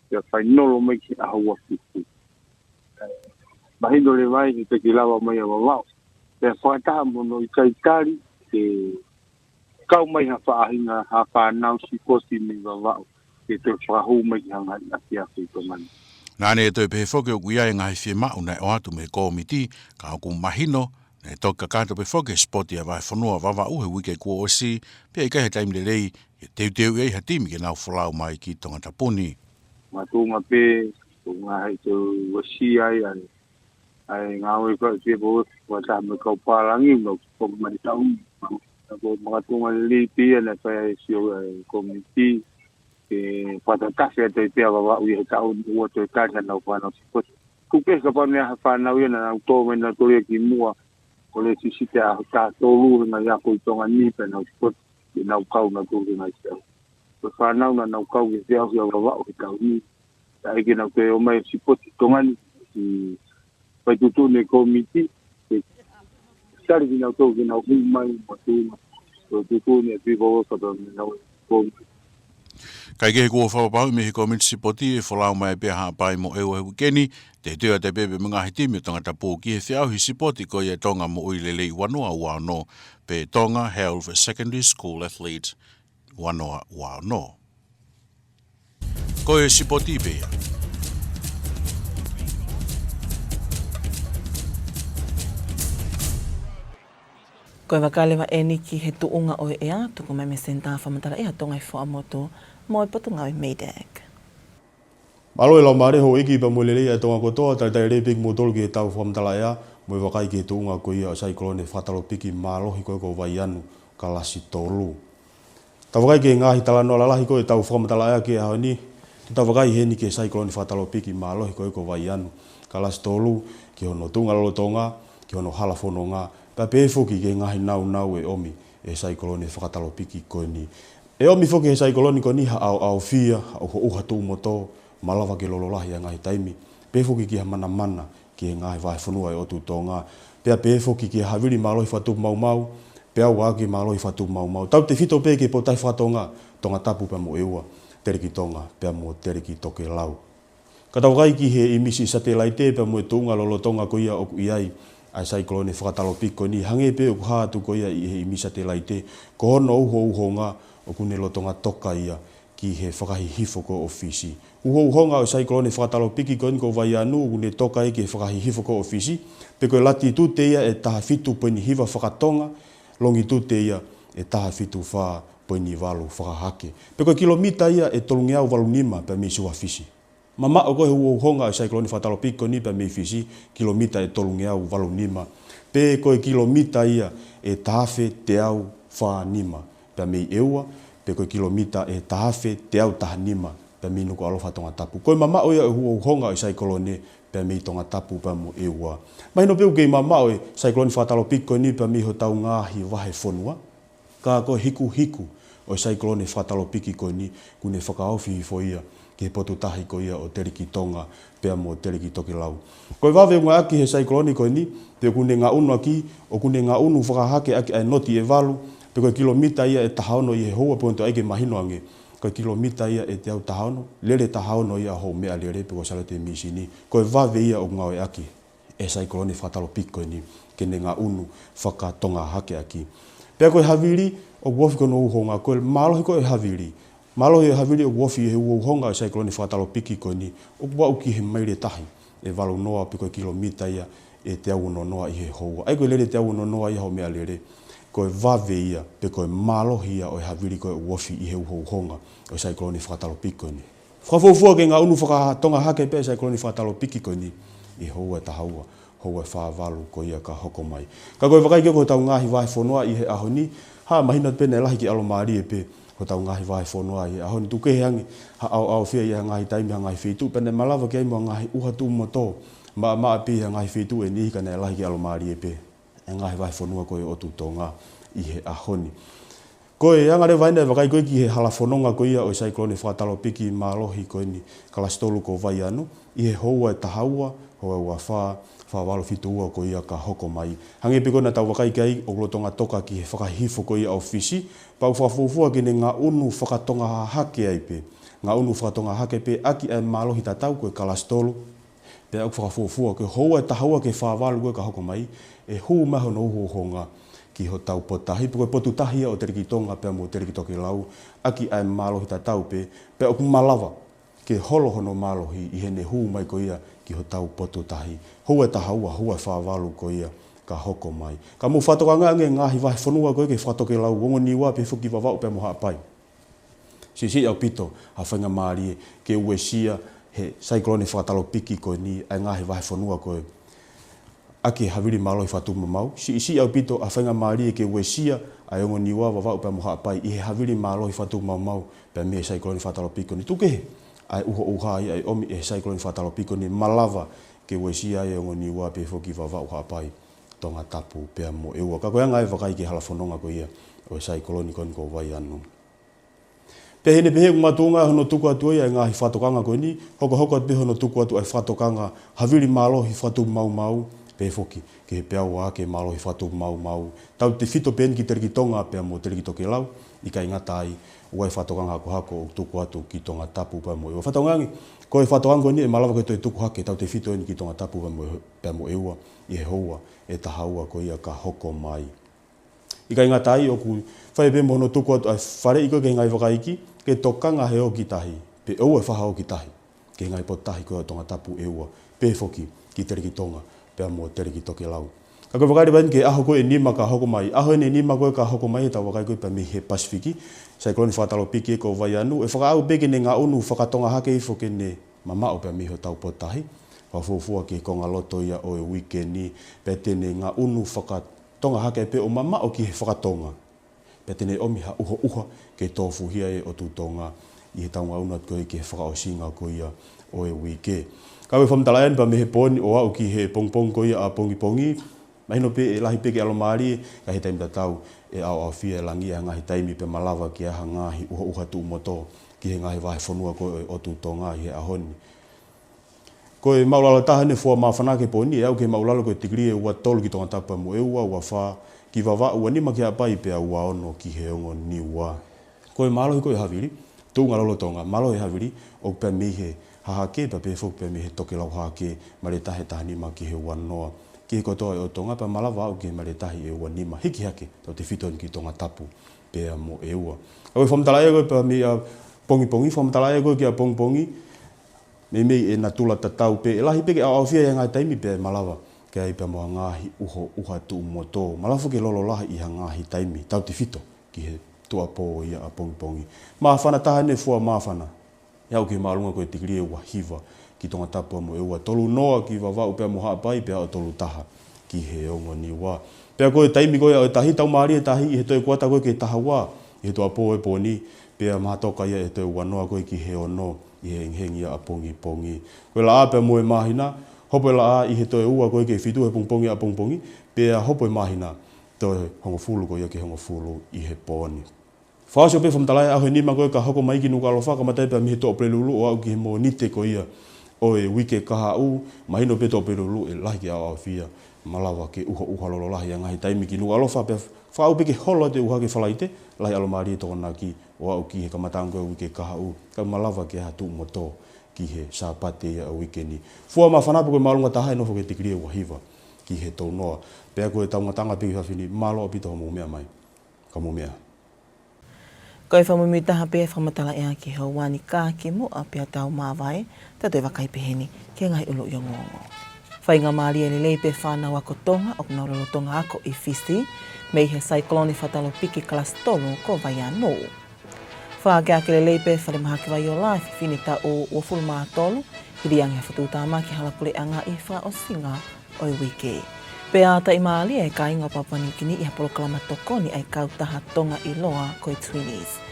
pea fainolo mai ki he ʻaho ua fitu. Mahino leva ai he ʻikai ke lava mai ʻa Vavaʻu. Pea fakataha mo hono ʻikai tali ke kau mai ha faʻahinga, ha fānau sipoti mei Vavaʻu ke toe fakahū mai ki he ngaahi ʻapiako ʻi Tonga ni. Naʻá ne toe pehē foki ʻoku ʻi ai e ngaahi fiemaʻu naʻe ʻoatu mei he kōmiti, ka ʻoku mahino naʻe toki kakato pē foki e sipoti ʻa e vahefonua Vavaʻu he uike kuo ʻosi, pea ʻikai ha taimi lelei ke teuteuʻi ai ha timi ke nau folau mai ki Tongatapu ni. Makatuʻunga pē, ko e ngaahi teu uesia ai, ʻa e ʻa e ngāue ko ē ʻa e C F O F, fakataha mo e kau pālangi, ʻoku nau foki mai he taʻu ni. Ka ko e makatuʻunga lelei pē ia naʻe fai ai e sio ʻa e kōmiti, ke fakatatafe atu ai pē ʻa Vavaʻu ia he taʻu ni, ʻoua toe tali haʻanau fānau sipoti. Tuku kehe kapau naʻe ʻi ai ha fānau ia naʻa nau tō mai nautolu ia kimuʻa, ʻo lēsisita he ʻaho taha tolu he ngaahi ako ʻi Tonga ni pea nau sipoti, ke nau kau nautolu he ngaahi feʻauhi. Ko e fānau naʻa nau kau he feʻauhi ʻa Vavaʻu he taʻu ni, ʻe ʻai ke nau toe ō mai ʻo sipoti Tonga ni, ʻi fai tuʻutuʻuni e kōmiti, ke tali kinautolu ke nau hū mai mo tuʻu mai. Ko e tuʻutuʻuni ʻa e P F O F pea mo ʻenau kōmiti. Kaekehe, kuo fakapapauʻi mei he kōmiti sipoti ʻe folau mai pē ʻa Haʻapai mo ʻEua he uike ni, teuteu atu ai pē mo e ngaahi timi ʻo Tongatapu ki he feʻauhi sipoti ko ia Tonga Moʻui Lelei ua noa ua ono, pe Tonga Health Secondary School Athlete ua noa ua ono. Ko e sipoti pē ia. Ko e vakai leva eni ki he tuʻunga ʻo e ʻea, tuku mai mei he Senitā Fakamatala ʻEa Tonga ʻi Fuaʻamotu mo e Potungāue MEIDECC. Mālō e laumālie, houʻeiki pea mo e lelei ʻa e Tonga kotoa, talitali lelei pē kimoutolu ki heʻetau fakamatala ʻea, mo e vakai ki he tuʻunga ko ia ʻo e saikolone fakatalopiki mālohi ko ē ko Vaianu, kalasi tolu. Tau vakai ki he ngaahi talanoa lalahi ko ē ʻetau fakamatala ʻea ki he ʻaho ni, te tau vakai heni ki he saikolone fakatalopiki mālohi ko ē ko Vaianu, kalasi tolu, ki hono tuʻunga lolotonga, ki hono hala fononga, pea pehē foki ki he ngaahi nāunau ʻe ʻomi ʻe he saikolone fakatalopiki ko eni. ʻE ʻomi foki ʻe he saikolone ko eni ha ʻaoʻaofia, ha ʻuhoʻuha tuʻu motu, malava ke lolo lahi ʻi ha ngaahi taimi, pehē foki ki ha manamana ki he ngaahi vahefonua ʻo e ʻotu Tonga, pea pehē foki ki ha havili mālohi fakatupu maumau, pea ʻoua ʻaki mālohi fakatupu maumau. Tautefito pē ki he potutahi faka-Tonga, Tongatapu pea mo ʻEua, Telekitonga pea mo Telekitokelau. Ka tau vakai ki he ʻīmisi satelaite pea mo e tuʻunga lolotonga ko ia ʻoku ʻi ai ʻa e saikolone fakatalopiki ko eni, hangē pē ʻoku hā atu ko ia ʻi he ʻīmisi satelaite, ko hono ʻuhoʻuhonga ʻoku ne lolotonga toka ia ki he fakahihifo ko ē ʻo Fisi. ʻUhoʻuhonga ʻo e saikolone fakatalopiki ko eni ko Vaianu ʻoku ne toka ia ki he fakahihifo ko ē ʻo Fisi, pe ko e latitute ia ʻe taha fitu poini hiva faka-Tonga, longitute ia ʻe taha fitu fā poini valu fakahahake. Pe ko e kilomita ia ʻe tolungeau valu nima pea mei Suva Fisi. Mamaʻo ko ē e uhouhonga ʻo e saikolone fakatalopiki ko eni pea mei Fisi, kilomita ʻe tolungeau valu nima. Pe ko e kilomita ia ʻe taha afe teau fā nima pea mei ʻEua, pe ko e kilomita ʻe taha afe teau taha nima pea mei Nukuʻalofa Tongatapu. Ko e mamaʻo ia e uhouhonga ʻo e saikolone pea mei Tongatapu pea mo ʻEua. Mahino pē ʻoku kei mamaʻo e saikolone fakatalopiki ko eni pea mei hotau ngaahi vahefonua. Ka ko e hikuhiku ʻo e saikolone fakatalopiki ko eni, kuo ne fakaofi hifo ia ki he potu tahi ko ia ʻo Teleki Tonga pea mo Teleki Tokelau. Ko e vave ʻoku ngāueʻaki he saikolone ko eni, pe ʻoku ne ngaʻunu ʻaki, ʻoku ne ngaʻunu fakahahake ʻaki ʻa e noti ʻe valu, pe ko e kilomita ia ʻe taha ono ʻi he houa, pe ʻoku ne toe ʻai ke mahino ange, ko e kilomita ia ʻe teau taha ono, lele taha ono ia hoʻo meʻalele pe ko e saliote mīsini. Ko e vave ia ʻoku ngāueʻaki e saikolone fakatalopiki ko eni ke ne ngaʻunu fakatongahake ʻaki. Pea ko e havili ʻoku ofi ko hono uhouhonga, ko e mālohi ko ē e havili. Mālohi e havili ʻoku ofi ʻi he uhouhonga ʻo e saikolone fakatalopiki ko eni, ʻoku aʻu ki he maile tahi ʻe valu noa pe ko e kilomita ia ʻe teau ono noa ʻi he houa. ʻA ia ko e lele teau ono noa ia hoʻo meʻalele, ko e vave ia, pe ko e mālohi ia ʻo e havili ko ē ʻoku ofi ʻi he uhouhonga ʻo e saikolone fakatalopiki ko eni. Fakafuofua ke ngaʻunu fakatongahake pē e saikolone fakatalopiki ko eni ʻi he houa ʻe taha ua, houa ʻe fā valu ko ia ka hoko mai. Ka ko e vakai ko ē ki hotau ngaahi vahefonua ʻi he ʻaho ni, ha mahino pē naʻe lahi ke ʻalomālie pē hotau ngaahi vahefonua ʻi he ʻaho ni. Tuku kehe ange ha ʻaoʻaofia ʻi ha ngaahi taimi ha ngaahi feituʻu, pea naʻe malava ke ʻi ai mo ha ngaahi ʻuha tuʻumotu maʻamaʻa pē ʻi ha ngaahi feituʻu ʻe niʻihi, ka naʻe lahi ke ʻalomālie pē e ngaahi vahefonua ko ē ʻo ʻotu Tonga ʻi he ʻaho ni. Ko e anga leva eni e vakai ko ē ki he hala fononga ko ia ʻo e saikolone fakatalopiki mālohi ko eni, kalasi tolu ko Vaianu, ʻi he houa ʻe taha ua, houa ʻe ua fā, fā valu fitu ua ko ia ka hoko mai. Hangē pē ko ē naʻa tau vakai ki ai, ʻoku lolotonga toka ki he fakahihifo ko ia ʻo Fisi, pea ʻoku fakafuofua ke ne ngaʻunu fakatongahake ai pē. Ngaʻunu fakatongahake pē ʻaki ʻa e mālohi tatau ko e kalasi tolu, pea ʻoku fakafuofua ko e houa ʻe taha ua ki he fā valu ko ē ka hoko mai, ʻe hū mai hono uhouhonga ki hotau potu tahi, pe ko e potu tahi ia ʻo Teleki Tonga pea mo Teleki Tokelau, ʻaki ʻa e mālohi tatau pē, pea ʻoku malava ke holo hono mālohi ʻi heʻene hū mai ko ia ki hotau potu tahi. Houa ʻe taha ua, houa ʻe fā valu ko ia ka hoko mai. Ka mou fakatokangaʻi ange e ngaahi vahefonua ko ē ki he fakatokelau, Ongo Niua pehē foki ki Vavaʻu pea mo Haʻapai. Siʻisiʻi ʻaupito ha faingamālie ke uesia he saikolone fakatalopiki ko eni ʻa e ngaahi vahefonua ko ē ʻaki e havili mālohi fakatuʻumaʻu. Siʻisiʻi ʻaupito ha faingamālie ke uesia ʻa e Ongo Niua, Vavaʻu pea mo Haʻapai ʻi he havili mālohi fakatuʻumaʻu pea mei he saikolone fakatalopiki ko eni. Tuku kehe ʻa e ʻuhoʻuha ia ʻe ʻomi ʻe he saikolone fakatalopiki ko eni, malava ke uesia ai e Ongo Niua pehē foki ki Vavaʻu, Haʻapai, Tongatapu pea mo ʻEua. Ka ko e anga e vakai ki he hala fononga ko ia ʻo e saikolone ko eni ko Vaianu. Pea ʻi heʻene pehē ʻoku makatuʻunga hono tuku atu ia e ngaahi fakatokanga ko eni, hokohoko atu pē hono tuku atu ʻa e fakatokanga havili mālohi fakatuʻumaʻu, pehē foki ki he peau hahake mālohi fakatuʻumaʻu. Tautefito pē eni ki Teleki Tonga pea mo Teleki Tokelau, ʻikai ngata ai, ʻoku ʻi ai e fakatokanga hakohako ʻoku tuku atu ki Tongatapu pea mo ʻEua. Fakatokangaʻi ange, ko e fakatokanga ko eni ʻe malava ke toe tuku hake, tautefito eni ki Tongatapu pea mo, pea mo ʻEua, ʻi he houa ʻe taha ua ko ia ka hoko mai. ʻIkai ngata ai, ʻoku fai pē mo hono tuku atu ʻa e faleʻi ko ē ki he ngaahi vaka iiki, ke tokanga he ō ki tahi, pe ʻoua ʻe fai ha ō ki tahi ki he ngaahi potu tahi ko ē ʻo Tongatapu, ʻEua, pehē foki ki Teleki Tonga pea mo Teleki Tokelau. Ka ko e vakai leva eni ki he ʻaho ko ē ʻe nima ka hoko mai, ʻaho eni ʻe nima ko ē ka hoko mai, ʻetau vakai ko ē pea mei he Pasifiki, saikolone fakatalopiki ko Vaianu, ʻe fakaʻau pē ke ne ngaʻunu fakatongahake hifo ke ne mamaʻo pea mei hotau potu tahi. Fakafuofua ki he konga loto ia ʻo e uike ni, pea te ne ngaʻunu fakatongahake pē ʻo mamaʻo ki he fakatonga. Pea te ne ʻomi ha ʻuhoʻuha ke tofuhia ai e ʻotu Tonga ʻi heʻetau ngaʻunu atu ko ē ki he fakaʻosinga ko ia ʻo e uike. Ka ko e fakamatala eni pea mei he pō ni ʻo aʻu ki he pongipongi ko ia ʻapongipongi, mahino pē ʻe lahi pē ke ʻalomālie, ka ʻi he taimi tatau ʻe ʻaoʻaofia e langi ʻi ha ngaahi taimi pea malava ke ʻi ai ha ngaahi ʻuhoʻuha tuʻumotu ki he ngaahi vahefonua ko ē ʻo e ʻotu Tonga ʻi he ʻaho ni. Ko e māʻulalo taha eni e fua māfana ki he pō ni, ʻe aʻu ki he māʻulalo ko e tikilī ʻe ua tolu ki Tongatapu pea mo ʻEua, ua fā ki Vavaʻu, ua nima ki Haʻapai pea ua ono ki he Ongo Niua. Ko e mālohi ko ē e havili, tuʻunga lolotonga, mālohi e havili, ʻoku pea mei he hahake, pea pehē foki pea mei he tokelau hahake, maile tahi ʻe taha nima ki he ua noa ki he kotoa ʻo e ʻotu Tonga, pea malava aʻu ki he maile tahi ʻe ua nima hiki hake, tautefito eni ki Tongatapu pea mo ʻEua. Ka ko e fakamatala ia ko ē pea mei ʻapongipongi, fakamatala ia ko ē ki ʻapongipongi, meimei ʻe natula tatau pē, ʻe lahi pē ke ʻaoʻaofia ʻi ha ngaahi taimi pea ʻe malava ke ʻi ai pea mo ha ngaahi ʻuhoʻuha tuʻumotu. Malava ke lolo lahi ʻi ha ngaahi taimi, tautefito ki he tuʻuapō ia ʻapongipongi. Māfana taha eni e fua māfana. ʻE aʻu ki he māʻolunga ko e tikilī ʻe ua hiva ki Tongatapu mo e ua tolu noa ki Vavaʻu pea mo Haʻapai, pea ʻo tolu taha ki he ongo Niua. Pea ko e taimi ko ia ʻo e tahi, tau mālie tahi ʻi he toe kuata ko ē ki he taha ua ʻi he tuʻuapō ʻo e pō ni, pea mahatoka ia ʻe toe ua noa ko ē ki he ono ʻi he hengihengi ʻapongipongi. Ko e laʻā pea mo e māhina, hopo e laʻā ʻi he toe ua ko ē ki he fitu he pongipongi ʻapongipongi, pea hopo e māhina toe hongofulu ko ia ki he hongofulu ʻi he pō ni. Fakaʻosi ʻo pehē fakamatala ʻa e ʻaho ʻe nima ko ē ka hoko mai ki Nukuʻalofa, kamata pē mei he Tuʻapulelulu ʻo aʻu ki he Mōnite ko ia ʻo e uike kahaʻu, mahino pē Tuʻapulelulu ʻe lahi ke ʻaoʻaofia, malava ke ʻuhoʻuha lolo lahi ʻa e ngaahi taimi ki Nukuʻalofa, pea fakaʻau pē ke holo atu e ʻuha ki he Falaite, lahi ʻalomālie Tokonaki ʻo aʻu ki he kamataʻanga ko ē uike kahaʻu, kae malava ke ʻi ai ha tuʻu motu ki he Sāpate ia ʻo e uike ni. Fua māfana pē ko e māʻolunga taha ʻe nofo ki he tikilī ʻe ua hiva ki he tolu noa. Pea ko e tau ngataʻanga pē ki he efiafi ni, mālō ʻaupito hoʻomou meʻa mai. Ka mou meʻa. Ko e fakamuimuitaha pē e fakamatala ʻea ki he houa ni ka kimuʻa pea tau māvae, tau toe vakai pehē ni ki he ngaahi ʻuluʻi ongoongo. Faingamālie lelei pē fānau ako Tonga ʻoku nau lolotonga ako ʻi Fisi mei he saikolone fakatolopiki kalasi tolu ko Vaianu. Fakaakeake lelei pē Falemahaki Vaiola e fefine taʻu uofulu mā tolu, hili ange ha fetuʻutāmaki hala puleʻanga ʻi he fakaʻosinga ʻo e uike. Pea taʻimālie e kāinga ʻo Papua Niu Kini ʻi ha polokalama tokoni ʻa e kautaha Tonga ʻiloa ko e Twinnies.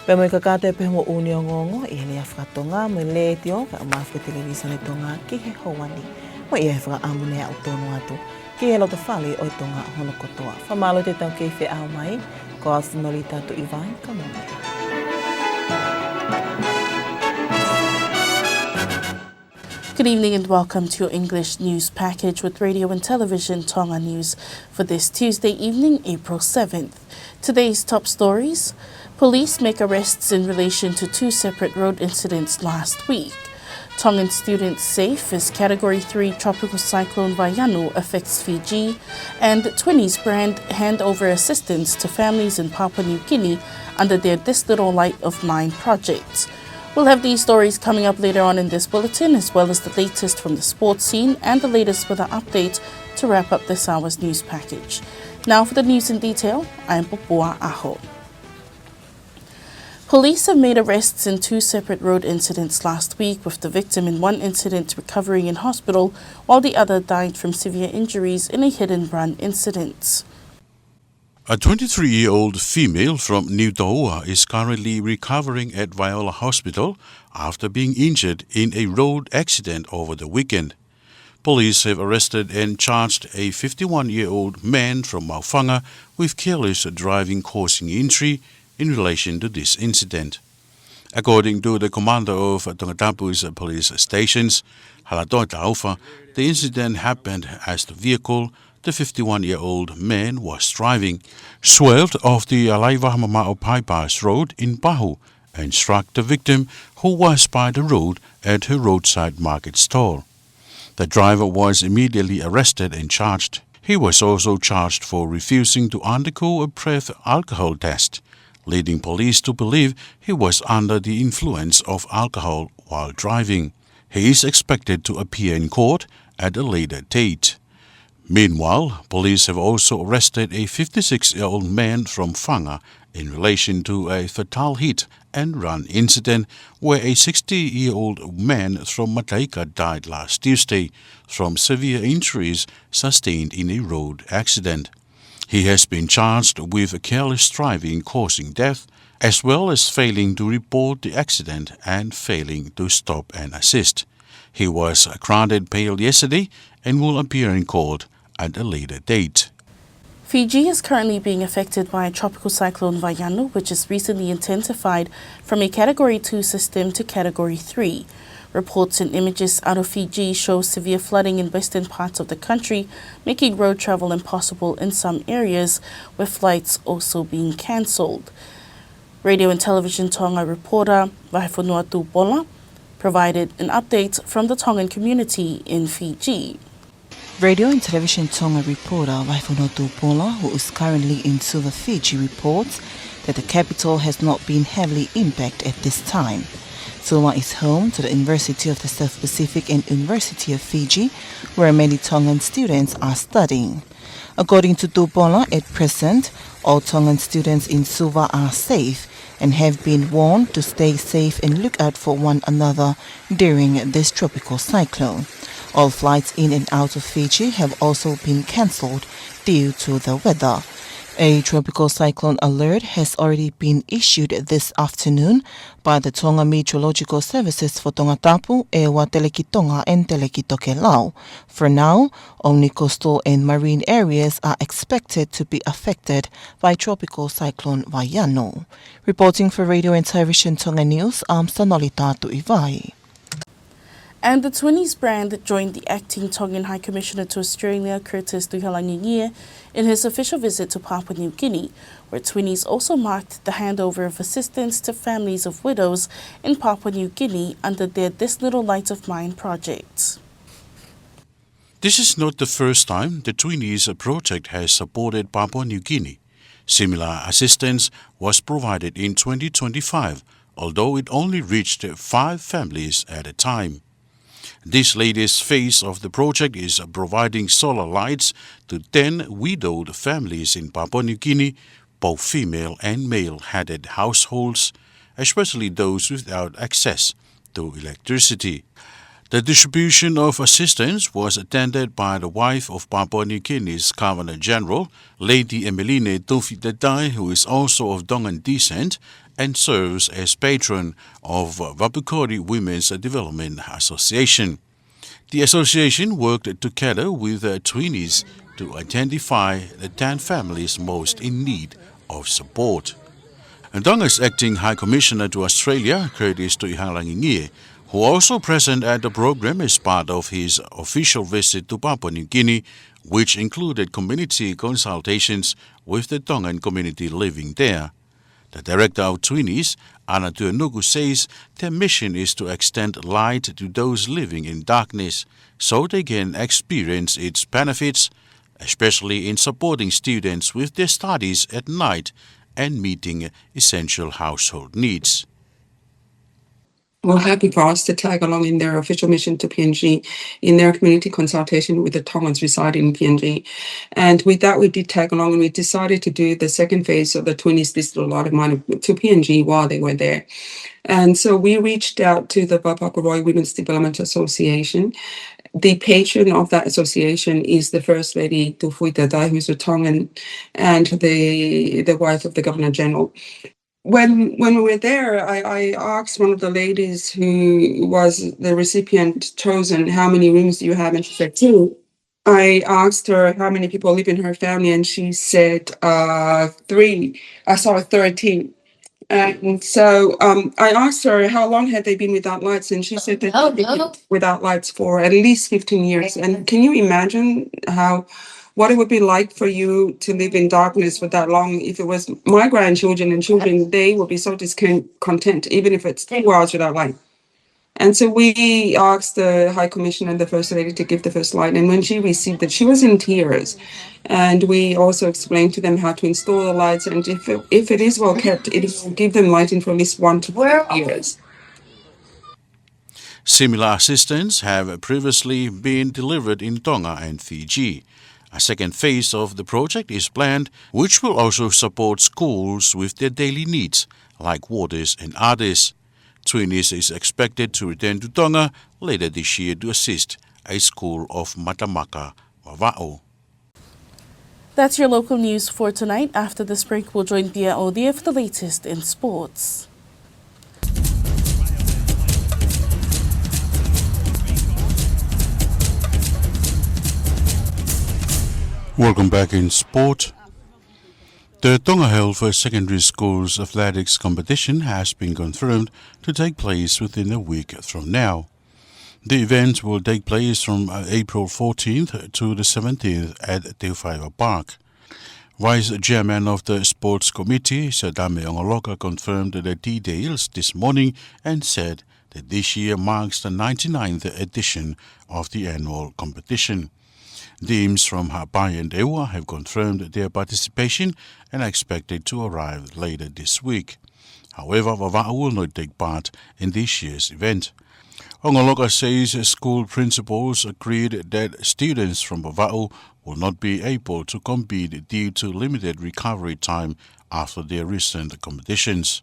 Pea mo e kakato pē hoʻomou ʻuluʻi ongoongo ʻi he lea faka-Tonga mo e letiō, kae ʻumaʻā foki e televīsone Tonga ki he houa ni. Mo ia he fakaʻamu ne aʻu tonu atu ki he loto fale ʻo e Tonga hono kotoa. Fakamālō atu e tau kei feʻao mai, ko au Sinolita Tuʻivai, ka mou meʻa. Good evening and welcome to your English news package with Radio and Television Tonga News for this Tuesday evening, April seventh. Today's top stories: Police make arrests in relation to two separate road incidents last week. Tongan students safe as Category three Tropical Cyclone Vaianu affects Fiji. And Twinnies brand hand over assistance to families in Papua New Guinea under their This Little Light of Mine project. We'll have these stories coming up later on in this bulletin, as well as the latest from the sports scene and the latest weather update to wrap up this hour's news package. Now for the news in detail, I'm Popua Aho. Police have made arrests in two separate road incidents last week, with the victim in one incident recovering in hospital, while the other died from severe injuries in a hit and run incident. A twenty-three-year-old female from Niutōua is currently recovering at Vaiola Hospital after being injured in a road accident over the weekend. Police have arrested and charged a fifty-one-year-old man from Maufanga with careless driving causing injury in relation to this incident. According to the commander of Tongatapu's police stations, Halatoa Taufa, the incident happened as the vehicle the fifty-one-year-old man was driving swerved off the Alaivahamamao bypass road in Pahu and struck the victim, who was by the road at her roadside market stall. The driver was immediately arrested and charged. He was also charged for refusing to undergo a breath alcohol test, leading police to believe he was under the influence of alcohol while driving. He is expected to appear in court at a later date. Meanwhile, police have also arrested a fifty-six-year-old man from Fanga in relation to a fatal hit and run incident where a sixty-year-old man from Mataika died last Tuesday from severe injuries sustained in a road accident. He has been charged with careless driving causing death, as well as failing to report the accident and failing to stop and assist. He was granted bail yesterday and will appear in court at a later date. Fiji is currently being affected by Tropical Cyclone Vaianu, which has recently intensified from a Category two system to Category three. Reports and images out of Fiji show severe flooding in western parts of the country, making road travel impossible in some areas, with flights also being cancelled. Radio and Television Tonga reporter Vahefonua Tupola provided an update from the Tongan community in Fiji. Radio and Television Tonga reporter Vahefonua Tupola, who is currently in Suva, Fiji, reports that the capital has not been heavily impacted at this time. Suva is home to the University of the South Pacific and University of Fiji, where many Tongan students are studying. According to Tupola, at present, All Tongan students in Suva are safe and have been warned to stay safe and look out for one another during this tropical cyclone. All flights in and out of Fiji have also been cancelled due to the weather. A tropical cyclone alert has already been issued this afternoon by the Tonga Meteorological Services for Tongatapu, ʻEua Telekitonga and Telekitokelau. For now, only coastal and marine areas are expected to be affected by Tropical Cyclone Vaiano. Reporting for Radio and Television Tonga News, I'm Sanolita Tuʻivai. And the Twinnies brand joined the Acting Tongan High Commissioner to Australia, Curtis Tuʻihalangingie, in his official visit to Papua New Guinea, where Twinnies also marked the handover of assistance to families of widows in Papua New Guinea under their This Little Light of Mine project. This is not the first time the Twinnies project has supported Papua New Guinea. Similar assistance was provided in twenty twenty-five, although it only reached five families at a time. This latest phase of the project is providing solar lights to ten widowed families in Papua New Guinea, both female and male-headed households, especially those without access to electricity. The distribution of assistance was attended by the wife of Papua New Guinea's Governor General, Lady Emeline Tufi Tetai, who is also of Tongan descent and serves as patron of Vapukori Women's Development Association. The association worked together with the Twinnies to identify the ten families most in need of support. And Tonga's Acting High Commissioner to Australia, Curtis Tuʻihalangingie, who also present at the program as part of his official visit to Papua New Guinea, which included community consultations with the Tongan community living there. The director of Twinnies, Ana Tuʻinuku, says their mission is to extend light to those living in darkness so they can experience its benefits, especially in supporting students with their studies at night and meeting essential household needs. We're happy for us to tag along in their official mission to P N G in their community consultation with the Tongans residing in P N G. And with that, we did tag along and we decided to do the second phase of the Twinnies This Little Light of Mine to P N G while they were there. And so we reached out to the Vapakuroi Women's Development Association. The patron of that association is the First Lady, Tuʻi Fuita Tetai, who's a Tongan, and the, the wife of the Governor General. When, when we were there, I, I asked one of the ladies who was the recipient chosen, "How many rooms do you have?" And she said, "Two." I asked her how many people live in her family, and she said, uh, three, uh, sorry, thirteen. And so, um, I asked her how long had they been without lights, and she said they've been without lights for at least fifteen years. And can you imagine how, what it would be like for you to live in darkness for that long? If it was my grandchildren and children, they would be so discontent, even if it's two hours without light. And so we asked the High Commissioner and the First Lady to give the first light. And when she received it, she was in tears. And we also explained to them how to install the lights. And if it, if it is well kept, it will give them lighting for at least one to two years. Similar assistance have previously been delivered in Tonga and Fiji. A second phase of the project is planned, which will also support schools with their daily needs, like waters and others. Twinnies is expected to return to Tonga later this year to assist a school of Matamaka, Vavaʻu. That's your local news for tonight. After this break, we'll join Pia Odia for the latest in sports. Welcome back in sport. The Tonga Health Secondary Schools Athletics Competition has been confirmed to take place within a week from now. The event will take place from, uh, April fourteenth to the seventeenth at Te Whaiva Park. Vice Chairman of the Sports Committee, Sir Tame Ongoloka, confirmed the details this morning and said that this year marks the ninety-ninth edition of the annual competition. Teams from Haʻapai and ʻEua have confirmed their participation and are expected to arrive later this week. However, Vavaʻu will not take part in this year's event. Ongoloka says school principals agreed that students from Vavaʻu will not be able to compete due to limited recovery time after their recent competitions.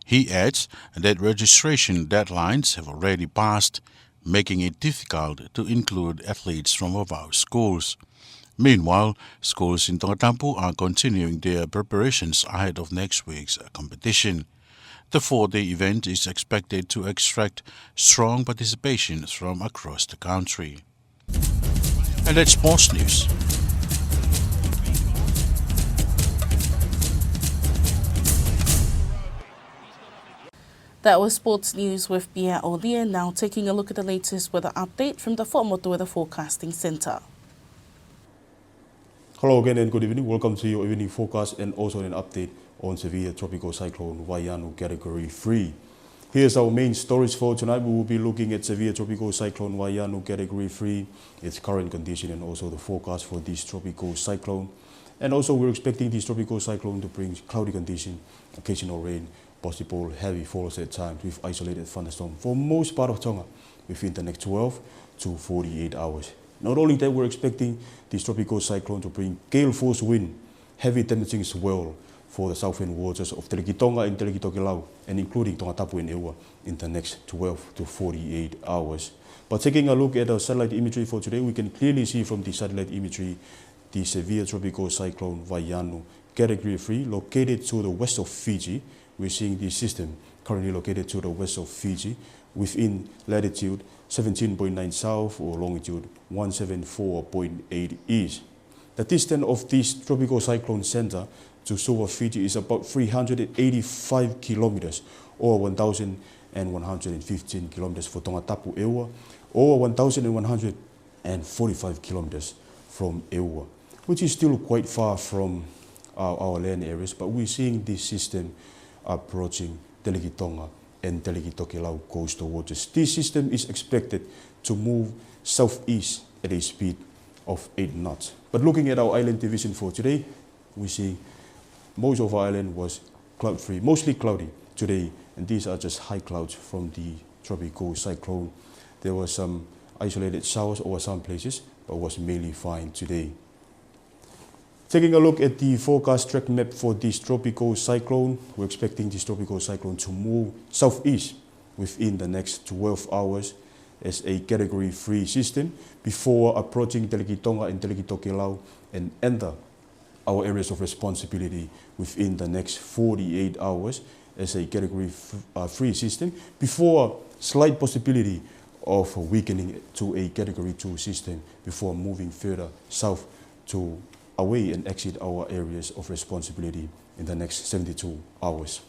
He adds that registration deadlines have already passed, making it difficult to include athletes from Vavaʻu schools. Meanwhile, schools in Tongatapu are continuing their preparations ahead of next week's competition. The four-day event is expected to attract strong participation from across the country. And that's sports news. That was sports news with Pia Olie. Now taking a look at the latest weather update from the Fuaʻamotu Weather Forecasting Centre. Hello again and good evening. Welcome to your evening forecast and also an update on severe tropical cyclone Vaianu category three. Here's our main stories for tonight. We will be looking at severe tropical cyclone Vaianu category three, its current condition and also the forecast for this tropical cyclone. And also we're expecting this tropical cyclone to bring cloudy condition, occasional rain, possible heavy falls at times with isolated thunderstorm for most part of Tonga within the next twelve to forty-eight hours. Not only that, we're expecting this tropical cyclone to bring gale force wind, heavy damaging swell for the southern waters of Telekitonga and Telekitokelau, and including Tongatapu and ʻEua in the next twelve to forty-eight hours. But taking a look at our satellite imagery for today, we can clearly see from the satellite imagery the severe tropical cyclone Vaianu, category three, located to the west of Fiji. We're seeing this system currently located to the west of Fiji within latitude seventeen point nine south or longitude one seven four point eight east. The distance of this tropical cyclone center to Suva, Fiji is about three hundred eighty-five kilometers or one thousand one hundred fifteen kilometers for Tongatapu ʻEua or one thousand one hundred forty-five kilometers from ʻEua, which is still quite far from our, our land areas, but we're seeing this system approaching Telekitonga and Telekitokelau coastal waters. This system is expected to move southeast at a speed of eight knots. But looking at our island division for today, we see most of our island was cloud-free, mostly cloudy today, and these are just high clouds from the tropical cyclone. There were some isolated showers over some places, but was mainly fine today. Taking a look at the forecast track map for this tropical cyclone, we're expecting this tropical cyclone to move southeast within the next twelve hours as a category three system before approaching Telekitonga and Telekitokelau and enter our areas of responsibility within the next forty-eight hours as a category f-, uh, three system before slight possibility of weakening to a category two system before moving further south to away and exit our areas of responsibility in the next seventy-two hours.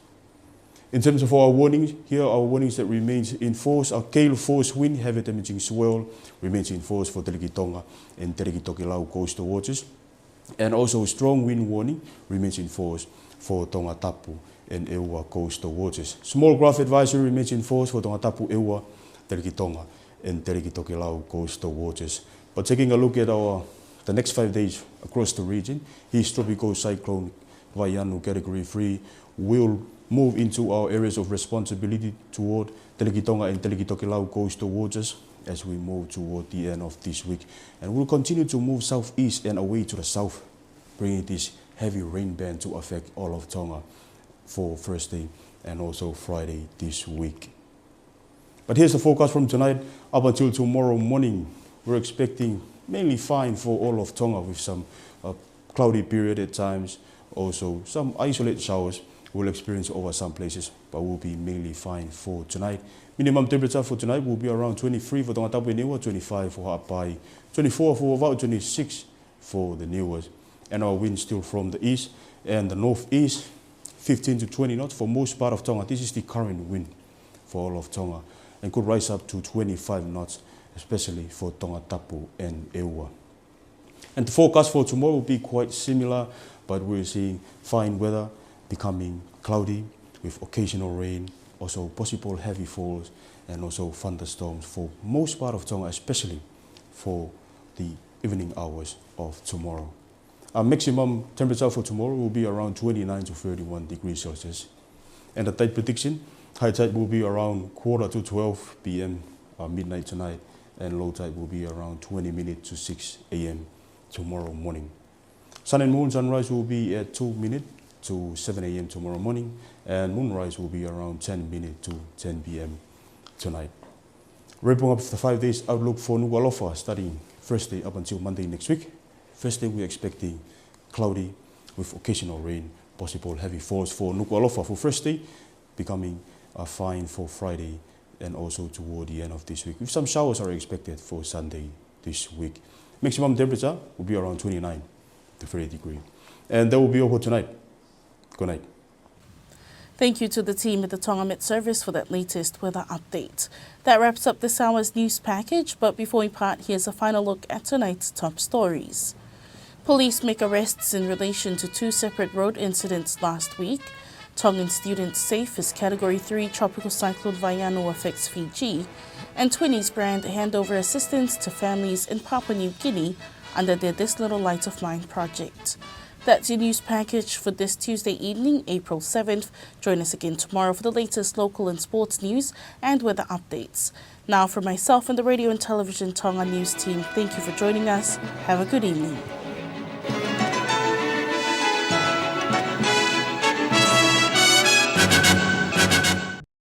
In terms of our warnings, here are our warnings that remains in force. Our gale force wind, heavy damaging swell remains in force for Telekitonga and Telekitokelau coastal waters. And also strong wind warning remains in force for Tongatapu and ʻEua coastal waters. Small craft advisory remains in force for Tongatapu, ʻEua, Telekitonga, and Telekitokelau coastal waters. But taking a look at our, the next five days across the region, this tropical cyclone Vaianu category three will move into our areas of responsibility toward Telekitonga and Telekitokelau coastal waters as we move toward the end of this week. And will continue to move southeast and away to the south, bringing this heavy rain band to affect all of Tonga for Thursday and also Friday this week. But here's the forecast from tonight up until tomorrow morning. We're expecting mainly fine for all of Tonga with some, uh, cloudy period at times. Also, some isolated showers we'll experience over some places, but will be mainly fine for tonight. Minimum temperature for tonight will be around twenty-three for Tongatapu and ʻEua, twenty-five for Haʻapai, twenty-four for Vavaʻu, twenty-six for the Niuas. And our wind still from the east and the northeast, fifteen to twenty knots for most part of Tonga. This is the current wind for all of Tonga and could rise up to twenty-five knots, especially for Tongatapu and ʻEua. And the forecast for tomorrow will be quite similar, but we're seeing fine weather becoming cloudy with occasional rain, also possible heavy falls, and also thunderstorms for most part of Tonga, especially for the evening hours of tomorrow. Our maximum temperature for tomorrow will be around twenty-nine to thirty-one degrees Celsius. And the tide prediction, high tide will be around quarter to twelve P M uh, midnight tonight, and low tide will be around twenty minutes to six a m tomorrow morning. Sun and moon, sunrise will be at two minutes to seven a m tomorrow morning, and moonrise will be around ten minutes to ten p m tonight. Wrapping up the five days outlook for Nukuʻalofa, starting Thursday up until Monday next week. Thursday, we're expecting cloudy with occasional rain, possible heavy falls for Nukuʻalofa for Thursday, becoming, uh, fine for Friday and also toward the end of this week, with some showers are expected for Sunday this week. Maximum temperature will be around twenty-nine to thirty degree. And that will be all for tonight. Good night. Thank you to the team at the Tonga Met Service for that latest weather update. That wraps up this hour's news package, but before we part, here's a final look at tonight's top stories. Police make arrests in relation to two separate road incidents last week. Tongan students safe as Category three Tropical Cyclone Vaiano affects Fiji. And Twinnies brand hand over assistance to families in Papua New Guinea under their This Little Light of Mine project. That's your news package for this Tuesday evening, April seventh. Join us again tomorrow for the latest local and sports news and weather updates. Now, from myself and the Radio and Television Tonga News team, thank you for joining us. Have a good evening.